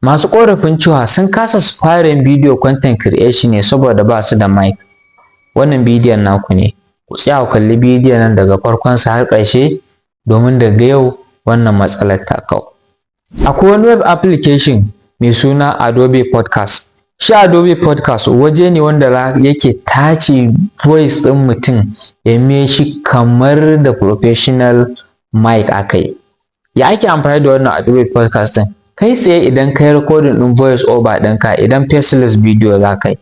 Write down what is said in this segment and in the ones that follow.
Masu ƙorafin cewa sun kasa su fara yin bidiyo content creation ne saboda ba su da mic, wannan bidiyon naku ne. Ku tsaya ku kalli bidiyon nan daga farkonsa har ƙarshe, domin daga yau wannan matsalar ta kau. Akwai wani web application mai suna Adobe Podcast. Shi Adobe Podcast waje ne wanda yake tace voice ɗin mutum ya mai shi kamar da professional mic aka yi. Ya ake amfani da wannan Adobe Podcast ɗin? Kai tsaye, idan ka yi recording ɗin voice over ɗinka, idan faceless video za ka yi,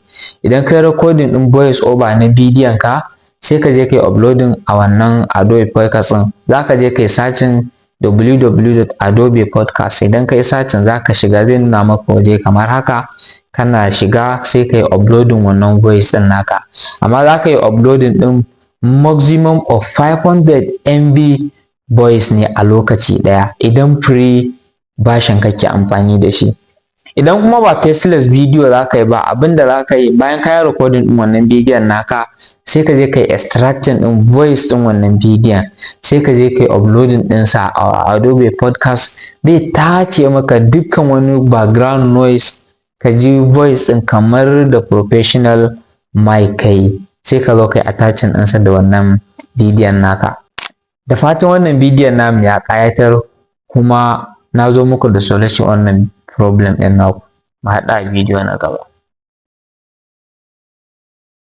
idan ka yi recording ɗin voice over na bidiyon ka, sai ka je ka yi uploading a wannan Adobe Podcast ɗin. Za ka je ka yi searching www.adobepodcast. Idan ka yi searching, za ka shiga, zai nuna maka waje kamar haka. Kana shiga, sai ka yi uploading wannan voice ɗin naka, amma za ka yi uploading ɗin maximum of 500 MB voice ne a lokaci ɗaya idan free version kake amfani da shi. Idan kuma ba faceless video za ka yi ba, abin da za ka yi, bayan ka yi recording ɗin wannan bidiyon naka, sai ka je ka yi extracting ɗin voice ɗin wannan bidiyon, sai ka je ka yi uploading ɗinsa a Adobe Podcast. Zai tace maka dukkan wani background noise, ka ji voice ɗin kamar da professional mic ka yi, sai ka zo ka yi attaching ɗinsa da wannan bidiyon naka. Da fatan wannan bidiyon namu ya ƙayatar, kuma na zo muku da solution wannan problem ɗin naku. Mu haɗu a bidiyo na gaba.